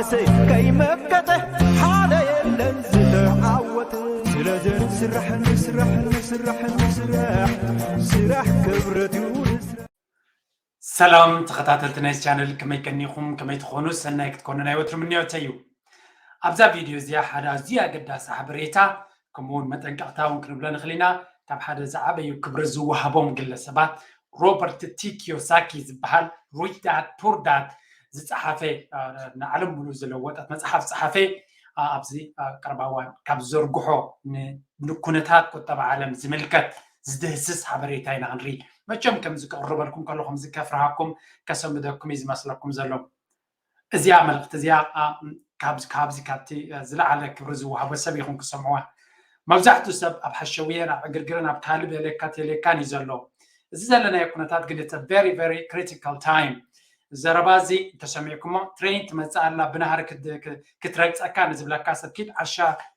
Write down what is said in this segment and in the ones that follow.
ከይመከተ ሓደ የለን ዝተዓወተ። ስለዚ ንስራሕ፣ ንስራሕ፣ ንስራሕ፣ ንስራሕ፣ ስራሕ ክብረት እዩ። ሰላም ተኸታተልቲ ናይዚ ቻነል፣ ከመይ ቀኒኹም? ከመይ ትኾኑ? ሰናይ ክትኮኑ ናይ ወትሩ ምንዮተይ እዩ። ኣብዛ ቪድዮ እዚኣ ሓደ ኣዝዩ ኣገዳሲ ሓበሬታ፣ ከምኡ እውን መጠንቀቕታ እውን ክንብሎ ንኽእል ኢና። ካብ ሓደ ዝዓበዩ ክብሪ ዝወሃቦም ግለሰባት ሮበርት ቲ ኪዮሳኪ ዝበሃል ሪች ዳድ ፑር ዳድ ዝጸሓፈ፣ አ፣ ንዓለም ሙሉ ዝለወጠት መጽሓፍ ጸሓፈ፣ አ፣ ኣብዚ፣ አ፣ ቀረባ እዋን ካብ ዘርግሖ ን-፣ ንኩነታት ቁጠባ ዓለም ዝምልከት ዝድህስስ ሓበሬታ ኢና ክንርኢ። መቸም ከምዚ ክቕርበልኩም ከለኹም ዝከፍርሃኩም ከሰምደኩም እዩ ዝመስለኩም ዘሎ። እዚኣ መልእኽቲ እዚኣ፣ አ፣ ካብዚ፣ ካብዚ፣ ካብቲ፣ አ፣ ዝለዓለ ክብሪ ዝወሃቦ ሰብ ኢኹም ክሰምዕዋ። መብዛሕትኡ ሰብ ኣብ ሓሸውየን፣ ኣብ ዕግርግርን፣ ኣብ ካልእ በሌካ ቴሌካን እዩ ዘሎ። እዚ ዘለናዮ ኩነታት ግን it's a very, very critical time። ዘረባ እዚ እንተሰሚዕኩሞ፣ ትሬን ትመጽእ ኣላ፣ ብናህሪ ክድ-፣ ክ-፣ ክትረግጸካ ንዝብለካ ሰብ፣ ኪድ ዓሻ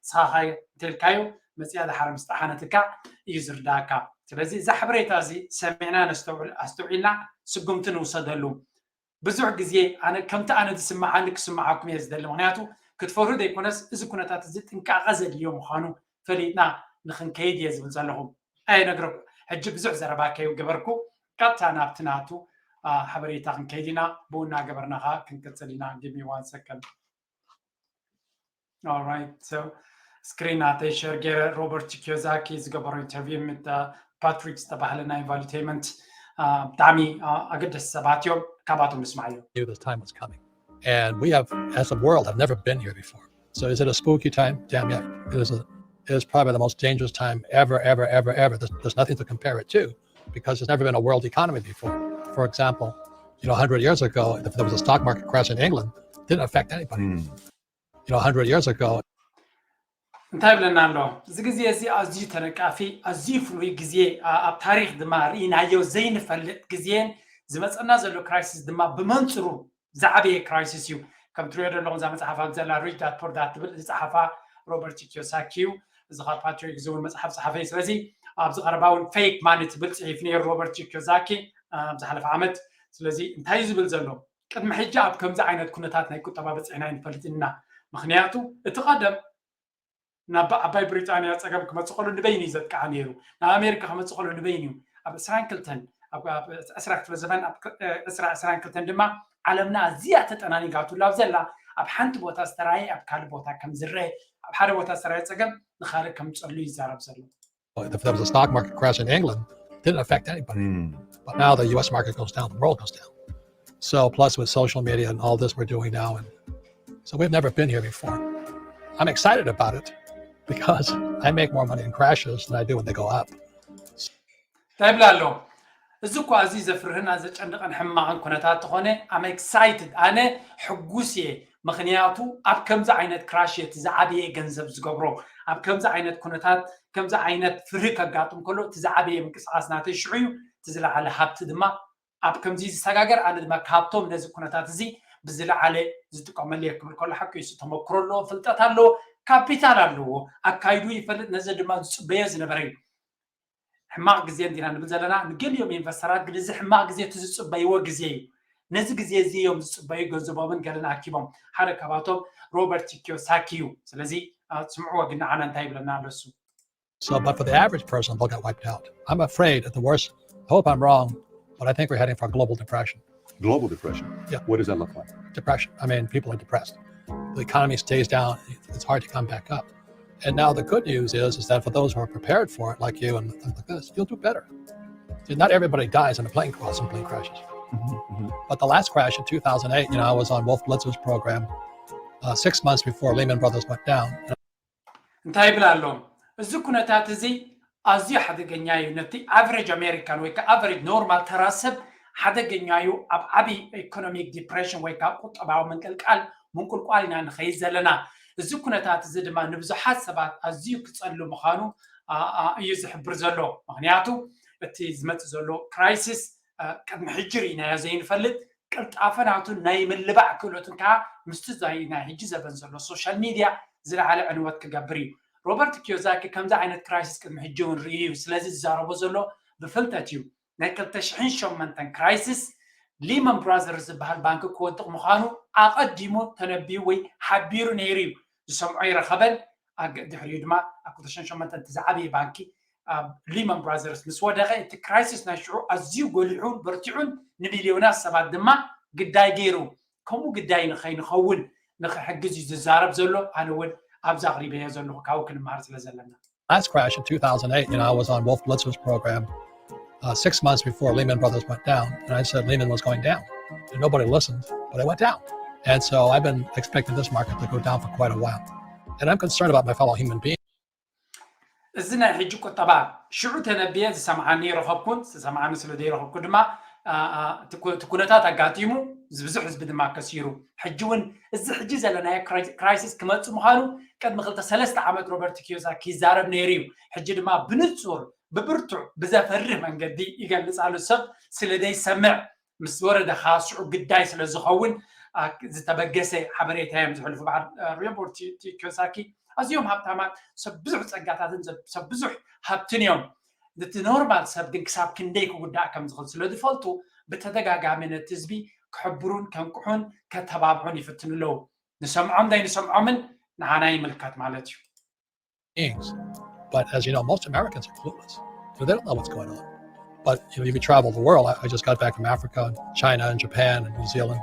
ስኻኻ እንተልካዮ፣ መጽያ ድሓር ምስ ጠሓነትካ እዩ ዝርዳእካ። ስለዚ እዛ ሓበሬታ እዚ ሰሚዕና ነስተውዕል፣ ኣስተውዒልና ስጉምቲ ንውሰደሉ። ብዙሕ ግዜ ኣነ ከምቲ ኣነ ዝስምዓኒ ክስምዓኩም እየ ዝደሊ። ምኽንያቱ ክትፈርሁ ዘይኮነስ፣ እዚ ኩነታት እዚ ጥንቃቐ ዘድልዮ ምዃኑ ፈሊጥና ንኽንከይድ እየ ዝብል ዘለኹ። ኣይነግረኩ፣ ሕጂ ብዙሕ ዘረባ ከይገበርኩ ቀጥታ ናብቲ ናቱ፣ አ፣ ሓበሬታ ክንከይድ ኢና። ብኡ እናገበርና ኸዓ ክንቅጽል ኢና። Give me one second. All right, so ስክሪን ናተይ ሸር ገይረ ሮበርት ኪዮሳኪ ዝገበሮ ኢንተርቪው ምስ፣ አ፣ ፓትሪክ ዝተባህለ ናይ ኢንቫሉቴይመንት፣ አ፣ ብጣዕሚ፣ አ፣ ኣገደስቲ ሰባት እዮም። ካባቶም ንስማዕ እዩ። Knew this time was coming. And we have, as a world, have never been here before. So is it a spooky time? Damn yeah. It is, a, it is probably the most dangerous time ever, ever, ever, ever. There's, there's nothing to compare it to because there's never been a world economy before. For example, you know, a hundred years ago, if there was a stock market crash in England, it didn't affect anybody. You know, a hundred years ago, እንታይ ይብለና ኣሎ? እዚ ግዜ እዚ ኣዝዩ ተነቃፊ፣ ኣዝዩ ፍሉይ ግዜ፣ ኣ-፣ ኣብ ታሪኽ ድማ ርኢናዮ ዘይንፈልጥ ግዜን ዝመፀና ዘሎ ክራይሲስ ድማ ብመንፅሩ ዝዓበየ ክራይሲስ እዩ። ከም ትሪኦ ዘለኹም እዛ መፅሓፍ ኣብ ዘላ ሪች ዳድ ፑር ዳድ ትብል ዝፀሓፋ ሮበርት ኪዮሳኪ እዩ። እዚ ካብ ፓትሪክ ዝብል መፅሓፍ ፀሓፈ እዩ። ስለዚ ኣብዚ ቀረባ እውን ፌክ ማኒ ትብል ፅሒፍ ነይሩ ሮበርት ኪዮሳኪ፣ ኣ፣ ኣብ ዝሓለፈ ዓመት። ስለዚ እንታይ እዩ ዝብል ዘሎ? ቅድሚ ሕጂ ኣብ ከምዚ ዓይነት ኩነታት ናይ ቁጠባ በፂሕና ኣይንፈልጥን ኢና። ምኽንያቱ እቲ ቀደም ናብ ዓባይ ብሪጣንያ ፀገም ክመፅእ ከሎ ንበይኑ እዩ ዘጥቅዓ ነይሩ። ናብ ኣሜሪካ ክመፅእ ከሎ ንበይኑ እዩ። ኣብ ዕስራን ክልተን፣ ኣብ፣ ኣብ ዕስራ ክፍለ ዘመን፣ ኣብ ክ-፣ እ፣ ዕስራ ዕስራን ክልተን ድማ ዓለምና ኣዝያ ተጠናኒጋትሉ ኣብ ዘላ፣ ኣብ ሓንቲ ቦታ ዝተራየ ኣብ ካልእ ቦታ ከም ዝረአ፣ ኣብ ሓደ ቦታ ዝተራየ ፀገም ንኻልእ ከም ዝፀሉ ይዛረብ ዘሎ። If there was a stock market crash in England, it didn't affect anybody. But now the U S market goes down, the world goes down. So plus with social media and all this we're doing now, and so we've never been here before. I'm excited about it because I make more money in crashes than I do when they go up. እንታይ ይብላ ኣሎ? እዚ እኳ ኣዝዩ ዘፍርህን ዘጨንቕን ሕማቕን ኩነታት ተኾነ፣ I'm excited፣ ኣነ ሕጉስ እየ። ምኽንያቱ ኣብ ከምዚ ዓይነት ክራሽ እቲ ዝዓበየ ገንዘብ ዝገብሮ፣ ኣብ ከምዚ ዓይነት ኩነታት፣ ከምዚ ዓይነት ፍርሂ ከጋጥም ከሎ እቲ ዝዓበየ ምንቅስቓስ ናተይ ሽዑ እዩ። እቲ ዝለዓለ ሃብቲ ድማ ኣብ ከምዚ ዝሰጋገር፣ ኣነ ድማ ካብቶም ነዚ ኩነታት እዚ ብዝለዓለ ዝጥቀመሉ እየ ክብል ከሎ ሓቂ እዩ። ተመክሮ ኣለዎ፣ ፍልጠት ኣለዎ፣ ካፒታል ኣለዎ፣ ኣካይዱ ይፈልጥ፣ ነዚ ድማ ዝፅበዮ ዝነበረ እዩ። ሕማቕ ግዜ እንዲና ንብል ዘለና ንገሊኦም ኢንቨስተራት፣ ግን እዚ ሕማቕ ግዜ እቲ ዝፅበይዎ ግዜ እዩ። ነዚ ግዜ እዚ እዮም ዝፅበዩ፣ ገንዘቦምን ገለን ኣኪቦም። ሓደ ካብኣቶም ሮበርት ኪዮሳኪ እዩ። ስለዚ፣ አ፣ ስምዕዎ ግን ንዓና እንታይ ይብለና ኣሎ እሱ? So, but for the average person, they'll get wiped out. I'm afraid at the worst, I hope I'm wrong, but I think we're heading for a global depression. Global depression. Yeah. What does that look like? Depression. I mean, people are depressed. The economy stays down. It's hard to come back up. And now the good news is, is that for those who are prepared for it, like you and things like this, you'll do better. See, not everybody dies in a plane crash, in plane crashes. But the last crash in two thousand eight, you know, I was on Wolf Blitzer's program uh, six months before Lehman Brothers went down. እንታይ ይብል ኣሎ? እዚ ኩነታት እዚ ኣዝዩ ሓደገኛ እዩ። ነቲ ኣቨሬጅ ኣሜሪካን ወይ ከዓ ኣቨሬጅ ኖርማል ተራ ሰብ ሓደገኛ እዩ። ኣብ ዓብዪ ኢኮኖሚክ ዲፕሬሽን ወይ ከዓ ቁጠባዊ ምንቅልቃል ምንቁልቋል ኢና ንኸይድ ዘለና። እዚ ኩነታት እዚ ድማ ንብዙሓት ሰባት ኣዝዩ ክፀሉ ምዃኑ፣ አ፣ አ፣ እዩ ዝሕብር ዘሎ። ምኽንያቱ እቲ ዝመፅእ ዘሎ ክራይሲስ፣ አ፣ ቅድሚ ሕጂ ርኢናዮ ዘይንፈልጥ ቅልጣፈ ናቱን ናይ ምልባዕ ክእለቱን ከዓ ምስቲ ናይ፣ ናይ ሕጂ ዘበን ዘሎ ሶሻል ሚድያ ዝለዓለ ዕንወት ክገብር እዩ። ሮበርት ኪዮሳኪ ከምዚ ዓይነት ክራይሲስ ቅድሚ ሕጂ እውን ርእዩ እዩ። ስለዚ ዝዛረቦ ዘሎ ብፍልጠት እዩ። ናይ ክልተ ሽሕን ሸሞንተን ክራይሲስ ሊመን ብራዘርስ ዝበሃል ባንኪ ክወድቕ ምዃኑ ኣቐዲሙ ተነቢዩ ወይ ሓቢሩ ነይሩ እዩ። ዝሰምዖ ይረኸበን። ድሕሪኡ ድማ ኣብ ክልተ ሽሕን ሸሞንተን እቲ ዝዓበየ ባንኪ ሊመን ብራዘርስ ምስ ወደቐ እቲ ክራይሲስ ናይ ሽዑ ኣዝዩ ጎሊሑን በርቲዑን ንሚልዮናት ሰባት ድማ ግዳይ ገይሩ። ከምኡ ግዳይ ንኸይንኸውን ንኽሕግዝ እዩ ዝዛረብ ዘሎ። ኣነ እውን ኣብዚ ኣቕሪበዮ ዘለኹ ካብኡ ክንመሃር ስለ ዘለና። Last crash in two thousand eight, you know, I was on Wolf Blitzer's program uh, six months before Lehman Brothers went down, and I said Lehman was going down. And nobody listened, but it went down. And so I've been expecting this market to go down for quite a while. And I'm concerned about my fellow human beings. እዚ ናይ ሕጂ ቁጠባ ሽዑ ተነብየ ዝሰምዓኒ ረኸብኩን ዝሰምዓኒ ስለ ዘይረኸብኩ ድማ እቲ ኩነታት ኣጋጢሙ ብዙሕ ህዝቢ ድማ ከሲሩ። ሕጂ እውን እዚ ሕጂ ዘለናዮ ክራይሲስ ክመፅእ ምዃኑ ቅድሚ ክልተ ሰለስተ ዓመት ሮበርት ኪዮሳኪ ይዛረብ ነይሩ እዩ። ሕጂ ድማ ብንፁር ብብርቱዕ ብዘፈርህ መንገዲ ይገልፅ ኣሎ። ሰብ ስለ ዘይሰምዕ ምስ ወረደ ከዓ ሽዑ ግዳይ ስለ ዝኸውን ዝተበገሰ ሓበሬታ እዮም ዝሕልፉ። በዓል ሮበርት ኪዮሳኪ ኣዝዮም ሃብታማት ሰብ ብዙሕ ፀጋታትን ሰብ ብዙሕ ሃብትን እዮም። እቲ ኖርማል ሰብ ግን ክሳብ ክንደይ ክጉዳእ ከም ዝኽእል ስለ ዝፈልጡ ብተደጋጋሚ ነቲ ህዝቢ ክሕብሩን ከንቅሑን ከተባብዑን ይፍትኑ ኣለዉ። ንሰምዖም ዘይንሰምዖምን ንዓና ይምልከት ማለት እዩ። But as you know, most Americans are clueless. So they don't know what's going on. But you know, you can travel the world. I, I just got back from Africa, and China, and Japan, and New Zealand.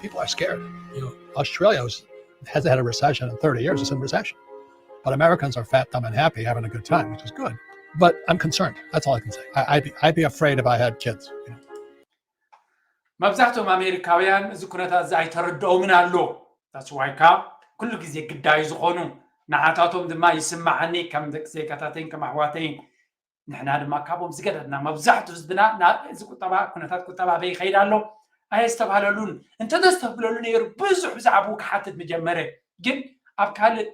People are scared. You know, Australia was, hasn't had a recession in thirty years. It's in recession. But Americans are fat, dumb, and happy, having a good time, which is good. But I'm concerned. That's all I can say. I, I'd, be, I'd be afraid if I had kids. You know? መብዛሕትኦም ኣሜሪካውያን እዚ ኩነታት እዚ ኣይተረድኦምን ኣሎ። ታስዋይካ ኩሉ ግዜ ግዳይ ዝኾኑ ንዓታቶም ድማ ይስማዓኒ ከም ደቂ ዜጋታተይን ከም ኣሕዋተይን ንሕና ድማ ካብኦም ዝገደድና መብዛሕትኡ ህዝብና እዚ ቁጠባ ኩነታት ቁጠባ በይ ይኸይድ ኣሎ ኣየስተብሃለሉን። እንተዘስተብህለሉ ነይሩ ብዙሕ ብዛዕባኡ ክሓትት ምጀመረ። ግን ኣብ ካልእ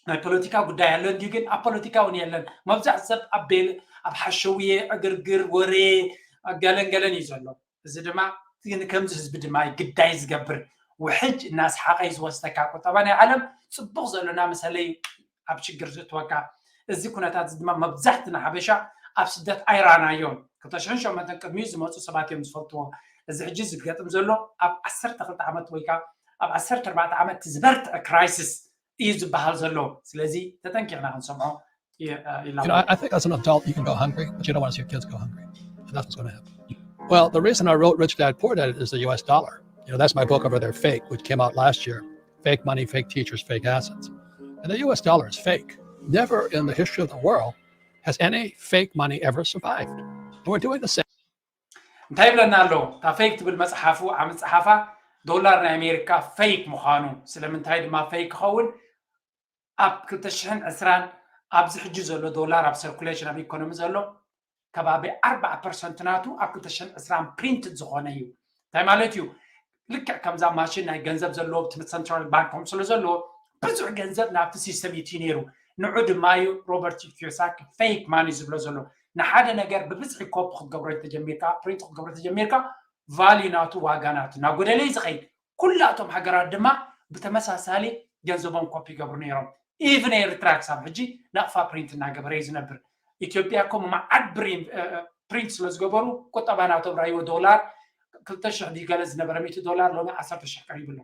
ናይ ፖለቲካ ጉዳይ ኣሎ እንዲዩ ግን ኣብ ፖለቲካ እውን የለን። መብዛሕትኡ ሰብ ኣብ ቤል ኣብ ሓሸውየ ዕግርግር ወሬ ገለን ገለን እዩ ዘሎ። እዚ ድማ ከምዚ ህዝቢ ድማ ግዳይ ዝገብር ውሕጅ እናስሓቀ እዩ ዝወስደካ። ቁጠባ ናይ ዓለም ፅቡቅ ዘሎና መሰለይ ኣብ ሽግር ዝእትወካ። እዚ ኩነታት እዚ ድማ መብዛሕትና ሓበሻ ኣብ ስደት ኣይራናዮን። ክልተ ሽሕን ሸሞንተን ቅድሚኡ ዝመፁ ሰባት እዮም ዝፈልጥዎ። እዚ ሕጂ ዝገጥም ዘሎ ኣብ ዓሰርተ ክልተ ዓመት ወይ ከዓ ኣብ ዓሰርተ ኣርባዕተ ዓመት ዝበርትዐ ክራይሲስ እዩ ዝበሃል ዘሎ። ስለዚ ተጠንቂቕና ክንሰምዖ You know, I think as an adult, you can go hungry, but you don't want to see your kids go hungry. And that's what's going to happen. Well, the reason I wrote Rich Dad Poor Dad is the U S dollar. You know, that's my book over there, Fake, which came out last year. Fake money, fake teachers, fake assets. And the U S dollar is fake. Never in the history of the world has any fake money ever survived. And we're doing the same. እንታይ ይብለና ኣሎ? እታ ፌክ ትብል መፅሓፉ ዓመት ፀሓፋ ዶላር ናይ ኣሜሪካ ፌክ ምዃኑ። ስለምንታይ ድማ ፌክ ክኸውን? ኣብ ክልተ ሽሕን ዕስራን ኣብዚ ሕጂ ዘሎ ዶላር ኣብ ሰርኩሌሽን ኣብ ኢኮኖሚ ዘሎ ከባቢ ኣርባዓ ፐርሰንት ናቱ ኣብ ክልተ ሽሕን ዕስራን ፕሪንትድ ዝኾነ እዩ። እንታይ ማለት እዩ? ልክዕ ከምዛ ማሽን ናይ ገንዘብ ዘለዎ እቲ ሰንትራል ባንክ ከም ስለ ዘለዎ ብዙሕ ገንዘብ ናብቲ ሲስተም ይእትዩ ነይሩ። ንዑ ድማ እዩ ሮበርት ኪዮሳኪ ፌክ ማኒ ዝብሎ ዘሎ። ንሓደ ነገር ብብዝሒ ኮፒ ክትገብሮ ተጀሚርካ ፕሪንት ክትገብሮ ተጀሚርካ ቫልዩ ናቱ ዋጋ ናቱ እናጎደለ እዩ ዝኸይድ። ኩላቶም ሃገራት ድማ ብተመሳሳሊ ገንዘቦም ኮፒ ይገብሩ ነይሮም። ኢቭን ኤርትራ ክሳብ ሕጂ ናቕፋ ፕሪንት እናገበረ እዩ ዝነብር። ኢትዮጵያ እኮ መዓት ፕሪንት ስለ ዝገበሩ ቁጠባ ናቶም ራይዎ ዶላር ክልተ ሽሕ ድዩ ገለ ዝነበረ ሚእቲ ዶላር ሎሚ ዓሰርተ ሽሕ ቀሪቡ ኣሎ።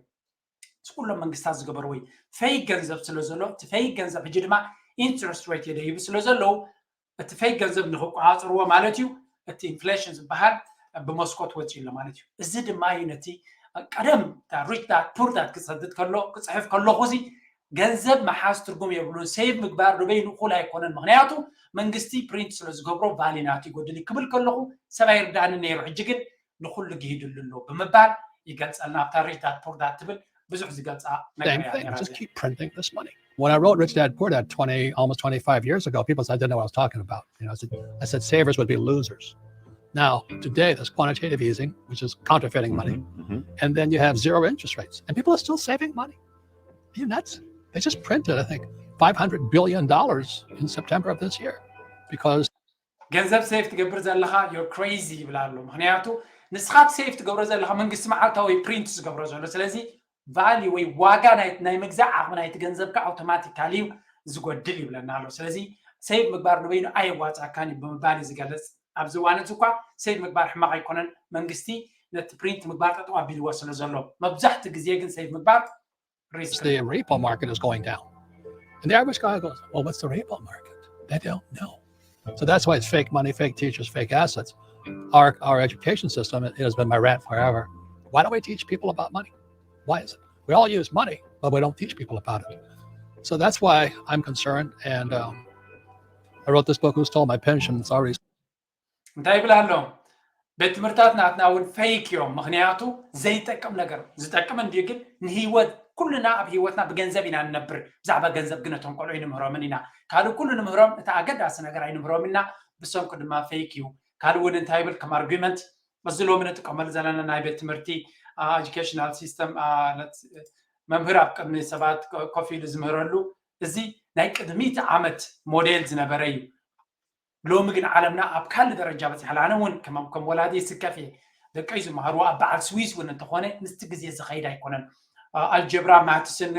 ምስ ኩሎም መንግስታት ዝገበርዎ እዩ። ፌክ ገንዘብ ስለ ዘሎ እቲ ፌክ ገንዘብ ሕጂ ድማ ኢንትረስት ሬት የደይቡ ስለ ዘለዉ እቲ ፌክ ገንዘብ ንክቆፃፀርዎ ማለት እዩ። እቲ ኢንፍሌሽን ዝበሃል ብመስኮት ወፂኡ ኣሎ ማለት እዩ። እዚ ድማ እዩ ነቲ ቀደም ሪች ዳድ ፑር ዳድ ክሰድድ ከሎ ክፅሕፍ ከለኹ እዚ ገንዘብ ምሓዝ ትርጉም የብሉን፣ ሴቭ ምግባር ንበይኑ እኹል ኣይኮነን። ምክንያቱ መንግስቲ ፕሪንት ስለ ዝገብሮ ቫሊ ናቱ ይጎድል እዩ ክብል ከለኹ ሰብ ኣይርዳእንን ነይሩ። ሕጂ ግን ንኹሉ ግሂድሉ ኣሎ ብምባል ይገልፀልና። ኣብታ ሪች ዳድ ፑር ዳድ ትብል ብዙሕ ዝገልፃ ነገር Same እያ thing. ነይራ Just እዚኣ። Keep printing this money. When I wrote Rich Dad Poor Dad twenty, almost twenty-five years ago, people said, I didn't know what I was talking about. You know, I said, I said savers would be losers. Now, today, there's quantitative easing, which is counterfeiting money. Mhm. And then you have zero interest rates. And people are still saving money. Are you nuts? They just printed, I think, five hundred billion dollars in September of this year because ገንዘብ ሴፍ ትገብር ዘለኻ you're crazy ይብላ ኣሎ። ምክንያቱ ንስኻ ሴፍ ትገብሮ ዘለኻ መንግስቲ መዓልታዊ ፕሪንት ዝገብሮ ዘሎ። ስለዚ ቫሊ ወይ ዋጋ ናይ ናይ ምግዛእ ዓቕሚ ናይቲ ገንዘብካ ኣውቶማቲካሊ እዩ ዝጎድል ይብለና ኣሎ። ስለዚ ሴፍ ምግባር ንበይኑ ኣየዋፃካን እዩ ብምባል እዩ ዝገልፅ። ኣብዚ እዋን እዚ እኳ ሴፍ ምግባር ሕማቕ ኣይኮነን። መንግስቲ ነቲ ፕሪንት ምግባር ጠጠው ኣቢልዎ ስለ ዘሎ፣ መብዛሕትኡ ግዜ ግን ሴቭ ምግባር ሪስክ the repo market is going down. And the average guy goes, "Well, what's the repo market?" They don't know. So that's why it's fake money, fake teachers, fake assets. Our, our education system, it has been my rant forever. Why don't we teach people about money? Why is it? We all use money, but we don't teach people about it. So that's why I'm concerned. And um, I wrote this book, Who Stole My Pension? It's already እንታይ ይብል ኣሎ? ቤት ትምህርታት ናትና እውን ፌክ እዮም። ምክንያቱ ዘይጠቅም ነገር ዝጠቅም እንድዩ፣ ግን ንህይወት ኩልና ኣብ ህይወትና ብገንዘብ ኢና ንነብር። ብዛዕባ ገንዘብ ግን እቶም ቆልዑ ኣይንምህሮምን ኢና። ካልእ ኩሉ ንምህሮም፣ እቲ ኣገዳሲ ነገር ኣይንምህሮም ኢና። ብሰንኩ ድማ ፌክ እዩ። ካልእ እውን እንታይ ይብል ከም ኣርጊመንት፣ እዚ ሎሚ ንጥቀመሉ ዘለና ናይ ቤት ትምህርቲ ኤጁኬሽናል ሲስተም፣ መምህር ኣብ ቅድሚ ሰባት ኮፍ ኢሉ ዝምህረሉ፣ እዚ ናይ ቅድሚት ዓመት ሞዴል ዝነበረ እዩ። ሎሚ ግን ዓለምና ኣብ ካልእ ደረጃ በፂሓ ኣላ። ኣነ እውን ከም ወላዲ ይስከፍ እየ። ደቀይ ዝመሃርዎ ኣብ በዓል ስዊስ እውን እንተኾነ ምስቲ ግዜ ዝኸይድ ኣይኮነን። ኣልጀብራ፣ ማትስን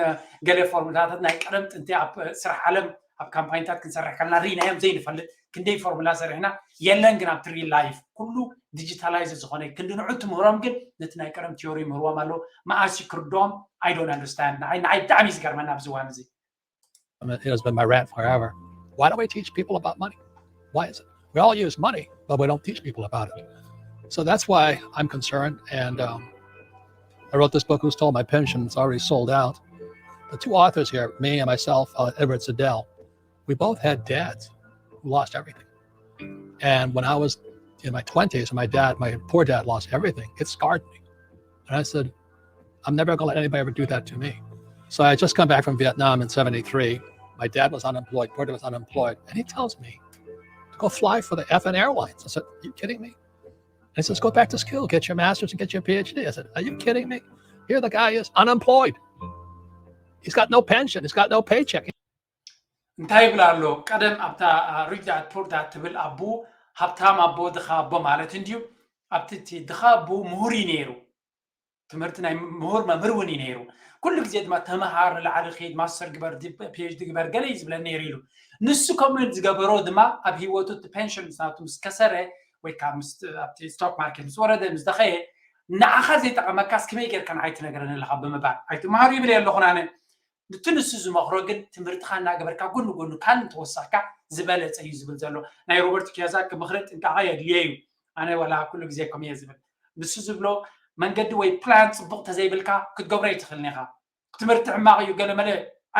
ገለ ፎርሙላታት ናይ ቀደም ጥንቲ ኣብ ስራሕ ዓለም ኣብ ካምፓኒታት ክንሰርሕ ከለና ርኢናዮም ዘይንፈልጥ ክንደይ ፎርሙላ ሰሪሕና የለን። ግን ኣብቲ ሪል ላይፍ ኩሉ ዲጂታላይዝ ዝኾነ ክንዲ ንዑ ትምህሮም ግን ነቲ ናይ ቀደም ቲዮሪ ምህርዎም ኣሎ። መኣስ ክርዶም I don't understand። ንዓይ ብጣዕሚ እዩ ዝገርመና ኣብዚ እዋን እዚ። It has been my rant forever. Why don't we teach people about money? Why is it? We all use money, but we don't teach people about it. So that's why I'm concerned. And um, I wrote this book, Who Stole My Pension? It's already sold out. The two authors here, me and myself, uh, Edward Siddell, we both had dads who lost everything. And when I was in my twenties, my dad, my poor dad, lost everything. It scarred me. And I said, I'm never going to let anybody ever do that to me. So I just come back from Vietnam in seventy-three. My dad was unemployed, brother was unemployed. And he tells me to go fly for the effing airlines. I said, are you kidding me? And he says, go back to school, get your master's and get your PhD. I said, are you kidding me? Here the guy is unemployed. He's got no pension. He's got no paycheck. እንታይ ይብል ኣሎ? ቀደም ኣብታ ሪች ዳድ ፑር ዳድ ትብል ኣቦ፣ ሃብታም ኣቦ ድኻ ኣቦ ማለት እንድዩ። ኣብቲ ድኻ ኣቦ ምሁር እዩ ነይሩ። ትምህርቲ ናይ ምሁር መምህር እውን እዩ ነይሩ። ኩሉ ግዜ ድማ ተምሃር፣ ንላዕሊ ኸይድ፣ ማስተር ግበር፣ ፒኤችዲ ግበር ገለ እዩ ዝብለኒ ነይሩ ኢሉ። ንሱ ከምኡ ዝገበሮ ድማ ኣብ ህይወቱ እቲ ፔንሽን ናቱ ምስ ከሰረ ወይ ከዓ ኣብቲ ስቶክ ማርኬት ምስ ወረደ ምስ ደኸየ ንዓኻ ዘይጠቐመካስ ከመይ ጌርካ ንዓይ ትነግረኒ ኣለኻ ብምባል ኣይትምሃሩ ይብል ኣለኹን ኣነ። እቲ ንሱ ዝመኽሮ ግን ትምህርትኻ እናገበርካ ጎኒ ጎኒ ካልእ እንተወሰኽካ ዝበለፀ እዩ ዝብል ዘሎ። ናይ ሮበርት ኪዮሳኪ ምኽሪ ጥንቃቐ የድልዮ እዩ። ኣነ ወላ ኩሉ ግዜ ከምኡ እየ ዝብል። ንሱ ዝብሎ መንገዲ ወይ ፕላን ፅቡቕ ተዘይብልካ ክትገብሮ ኣይትኽእልን ኢኻ። ትምህርቲ ሕማቕ እዩ ገለመለ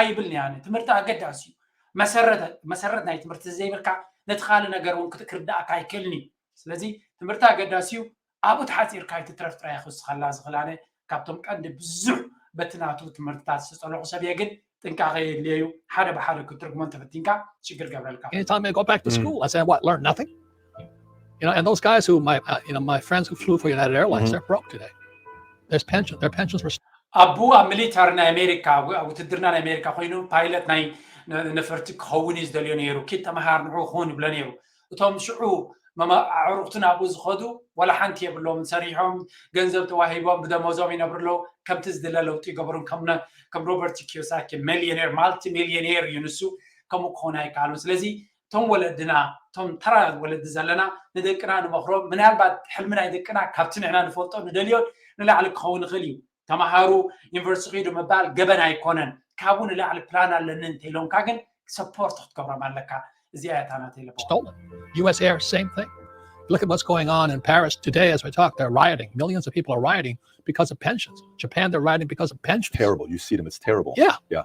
ኣይብልን እየ ኣነ። ትምህርቲ ኣገዳሲ እዩ። መሰረት መሰረት ናይ ትምህርቲ ተዘይብልካ ነቲ ካልእ ነገር እውን ክርዳእካ ኣይክእልን እዩ። ስለዚ ትምህርቲ ኣገዳሲ እዩ። ኣብኡ ተሓፂርካ ኣይትትረፍ ጥራይ ክውስኸላ ዝኽእል ኣነ ካብቶም ቀንዲ ብዙሕ በቲ ናቱ ትምህርትታት ዝፀለኹ ሰብ እየ። ግን ጥንቃቐ የድልዮ እዩ። ሓደ ብሓደ ክትርጉሞ እንተፈቲንካ ሽግር ገብረልካ። Anytime I go back to school, I say, what, learn nothing? You know, and those guys who my uh, you know my friends who flew for United Airlines, they're broke today. There's pension, their pensions were ኣቡ ኣብ ሚሊታሪ ናይ ኣሜሪካ ኣብ ውትድርና ናይ ኣሜሪካ ኮይኑ ፓይለት ናይ ነፈርቲ ክኸውን እዩ ዝደልዮ ነይሩ። ኪድ ተምሃር ንዑ ክኸውን ይብሎ ነይሩ። እቶም ሽዑ ኣዕሩኽቲ ናብኡ ዝኸዱ ዋላ ሓንቲ የብሎም። ሰሪሖም ገንዘብ ተዋሂቦም ብደሞዞም ይነብሩ ኣለዉ። ከምቲ ዝድለ ለውጢ ይገብሩን ከም ሮበርት ኪዮሳኪ ሚሊዮኔር ማልቲ ሚሊዮኔር እዩ ንሱ። ከምኡ ክኾን ኣይከኣሉን። ስለዚ እቶም ወለድና እቶም ተራ ወለዲ ዘለና ንደቅና ንመኽሮም ምናልባት ሕልሚ ናይ ደቅና ካብቲ ንሕና ንፈልጦ ንደልዮ ንላዕሊ ክኸውን ይኽእል እዩ። ተምሃሩ ዩኒቨርሲቲ ኪዱ ምባል ገበን ኣይኮነን። ካብኡ ንላዕሊ ፕላን ኣለኒ እንተኢሎምካ ግን ሰፖርት ክትገብሮም ኣለካ። እዚኣ እያ እታ ናተይ ልቦ። Stolen. U S Air, same thing. Look at what's going on in Paris today as we talk. They're rioting. Millions of people are rioting because of pensions. Japan, they're rioting because of pensions. Terrible. You see them. It's terrible. Yeah. Yeah.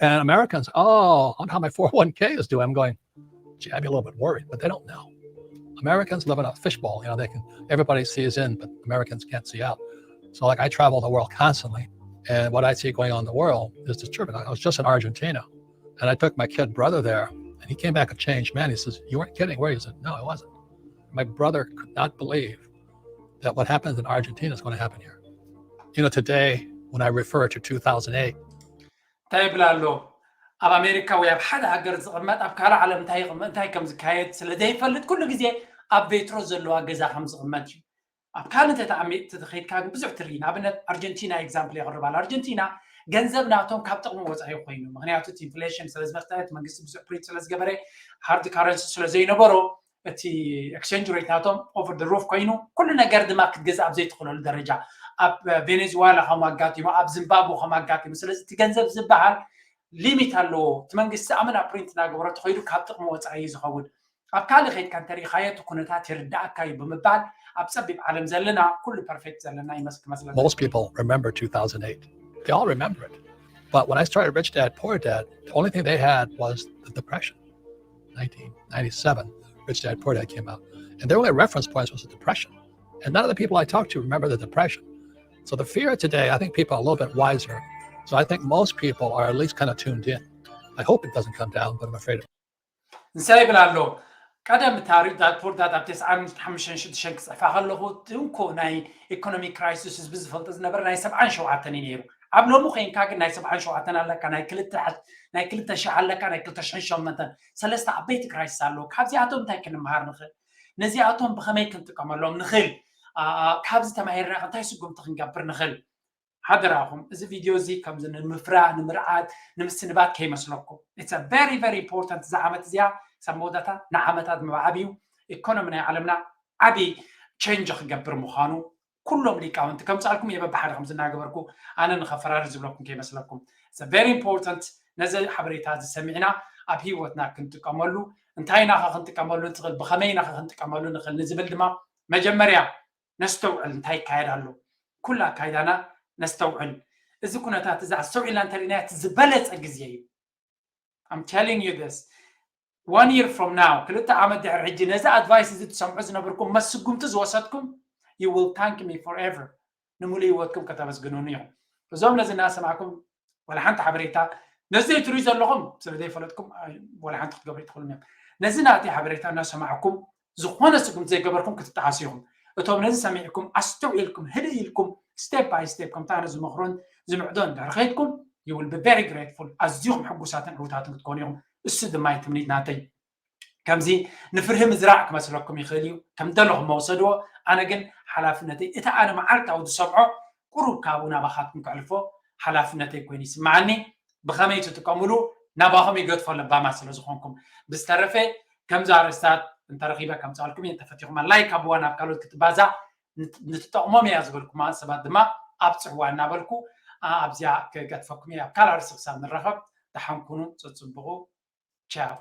And Americans, oh, I wonder how my four oh one k is doing. I'm going, gee, I'd be a little bit worried, but they don't know. Americans live in a fishbowl. You know, they can, everybody sees in, but Americans can't see out. So, like, I travel the world constantly, and what I see going on in the world is disturbing. I was just in Argentina, and I took my kid brother there, and he came back a changed man. He says, "You weren't kidding, were you?" I said, "No, I wasn't." My brother could not believe that what happens in Argentina is going to happen here. You know, today, when I refer to two thousand eight, እንታይ ይብል ኣሎ? ኣብ ኣሜሪካ ወይ ኣብ ሓደ ሃገር ዝቕመጥ ኣብ ካልእ ዓለም እንታይ ይቕመጥ እንታይ ከም ዝካየድ ስለ ዘይፈልጥ ኩሉ ግዜ ኣብ ቬትሮ ዘለዋ ገዛ ከም ዝቕመጥ እዩ። ኣብ ካልእ እንተተኣሚ- እንተተኸይድካ ግን ብዙሕ ትርኢ። ንኣብነት ኣርጀንቲና ኤግዛምፕል የቕርብ ኣሎ። ኣርጀንቲና ገንዘብ ናቶም ካብ ጥቕሚ ወፃኢ ኮይኑ፣ ምክንያቱ እቲ ኢንፍሌሽን ስለ ዝመፀ እቲ መንግስቲ ብዙሕ ፕሪንት ስለ ዝገበረ ሃርድ ካረንሲ ስለ ዘይነበሮ እቲ exchange rate ናቶም over the roof ኮይኑ፣ ኩሉ ነገር ድማ ክትገዝእ ኣብ ዘይትኽእለሉ ደረጃ፣ ኣብ ቬኔዙዋላ ከም ኣጋጢሙ፣ ኣብ ዚምባብወ ከም ኣጋጢሙ። ስለዚ እቲ ገንዘብ ዝበሃል ሊሚት ኣለዎ። እቲ መንግስቲ ኣመና ፕሪንት እናገበረ ተኸይዱ ካብ ጥቕሚ ወፃኢ እዩ ዝኸውን። ኣብ ካልእ ከይድካ እንተሪኢኻዮ እቲ ኩነታት ይርዳእካ እዩ ብምባል፣ ኣብ ፀቢብ ዓለም ዘለና ኩሉ ፐርፌክት ዘለና ይመስል መስለኒ። Most people remember two thousand eight. They all remember it. But when I started Rich Dad Poor Dad, the only thing they had was the Depression, nineteen ninety-seven, Rich Dad Poor Dad came out. And their only reference points was the Depression. And none of the people I talked to remember the Depression. So the fear today, I think people are a little bit wiser. So I think most people are at least kind of tuned in. I hope it doesn't come down, but I'm afraid of እንታይ ይብል ኣሎ? ቀደም እታ ሪች ዳድ ፑር ዳድ ኣብ ተስዓን ሓሙሽተን ሽዱሽተን ክፅሕፋ ከለኹ፣ እቲ እንኮ ናይ ኢኮኖሚክ ክራይሲስ ህዝቢ ዝፈልጦ ዝነበረ ናይ ሰብዓን ሸውዓተን እዩ ነይሩ። ኣብ ሎሚ ኮይንካ ግን ናይ ሰብዓን ሸውዓተን ኣለካ፣ ናይ ክልተ ሕ- ናይ ክልተ ሽሕ ኣለካ፣ ናይ ክልተ ሽሕን ሸሞንተን። ሰለስተ ዓበይቲ ክራይሲስ ኣለዉ። ካብዚኣቶም እንታይ ክንመሃር ንኽእል? ነዚኣቶም ብኸመይ ክንጥቀመሎም ንኽእል? አ- አ- ካብዚ ተማሂርና እንታይ ስጉምቲ ክንገብር ንኽእል? ሓደራኹም፣ እዚ ቪድዮ እዚ ከምዚ ንምፍራህ፣ ንምርዓድ፣ ንምስንባት ከይመስለኩም። It's a very very important። እዛ ዓመት እዚኣ ሰብ መወዳእታ ንዓመታት ምብዓብ እዩ። ኢኮኖሚ ናይ ዓለምና ዓብዪ ቼንጅ ክገብር ምዃኑ ኩሎም ሊቃውንቲ ከምፃልኩም እየ በብሓደ ከምዚ እናገበርኩ ኣነ ንኸፈራሪ ዝብለኩም ከይመስለኩም። It's a very important። ነዚ ሓበሬታ እዚ ሰሚዕና ኣብ ህይወትና ክንጥቀመሉ፣ እንታይ ኢና ኸ ክንጥቀመሉ ንኽእል፣ ብኸመይ ኢና ኸ ክንጥቀመሉ ንኽእል ንዝብል ድማ መጀመርያ ነስተውዕል እንታይ ይካየድ ኣሎ። ኩሉ ኣካይዳና ነስተውዕል። እዚ ኩነታት እዚ ኣስተውዒልና እንተሪእና እቲ ዝበለፀ ግዜ እዩ። I'm telling you this. One year from now፣ ክልተ ዓመት ድሕሪ ሕጂ ነዚ ኣድቫይስ እዚ ትሰምዑ ዝነበርኩም፣ መስጉምቲ ዝወሰድኩም፣ you will thank me forever። ንምሉእ ህይወትኩም ከተመስግኑኒ ኢኹም። እዞም ነዚ እናሰማዕኩም ዋላ ሓንቲ ሓበሬታ ነዚ ዘይትሪኡ ዘለኹም ስለ ዘይፈለጥኩም ኣይ- ዋላ ሓንቲ ክትገብሩ ይትኽእሉ እዮም። ነዚ ናተይ ሓበሬታ እናሰማዕኩም ዝኾነ ስጉምቲ ዘይገበርኩም ክትጠዓሱ ኢኹም። እቶም ነዚ ሰሚዕኩም ኣስተውዒልኩም ህድእ ኢልኩም ስቴፕ ባይ ስቴፕ ከምታ ኣነ ዝመኽሮን ዝምዕዶን እንድሕር ከይድኩም you will be very grateful። ኣዝኹም ሕጉሳትን ዕውታትን ክትኮኑ ኢኹም። እሱ ድማ እዩ ትምኒት ናተይ። ከምዚ ንፍርሂ ምዝራዕ ክመስለኩም ይኽእል እዩ፣ ከም ደለኹም መውሰድዎ። ኣነ ግን ሓላፍነተይ እቲ ኣነ መዓልታዊ ዝሰምዖ ቁሩብ ካብኡ ናባኻትኩም ከሕልፎ ሓላፍነተይ ኮይኑ ይስምዓኒ። ብኸመይ ትጥቀምሉ ናባኹም ይገድፎ ለባማት ስለ ዝኾንኩም። ብዝተረፈ ከምዚ ኣርእስታት እንተረኺበ ከምፃልኩም እየ። እንተፈቲኹማ ላይክ ኣብዋ፣ ናብ ካልኦት ክትባዛዕ ንት- ንትጠቕሞም እያ ዝበልኩማ ሰባት ድማ ኣብፅሕዋ እናበልኩ ኣ- ኣብዚኣ ክገድፈኩም እየ። ኣብ ካልእ ኣርእስቲ ክሳብ ንራኸብ ደሓን ኩኑ፣ ፅፅብቑ። ቻው።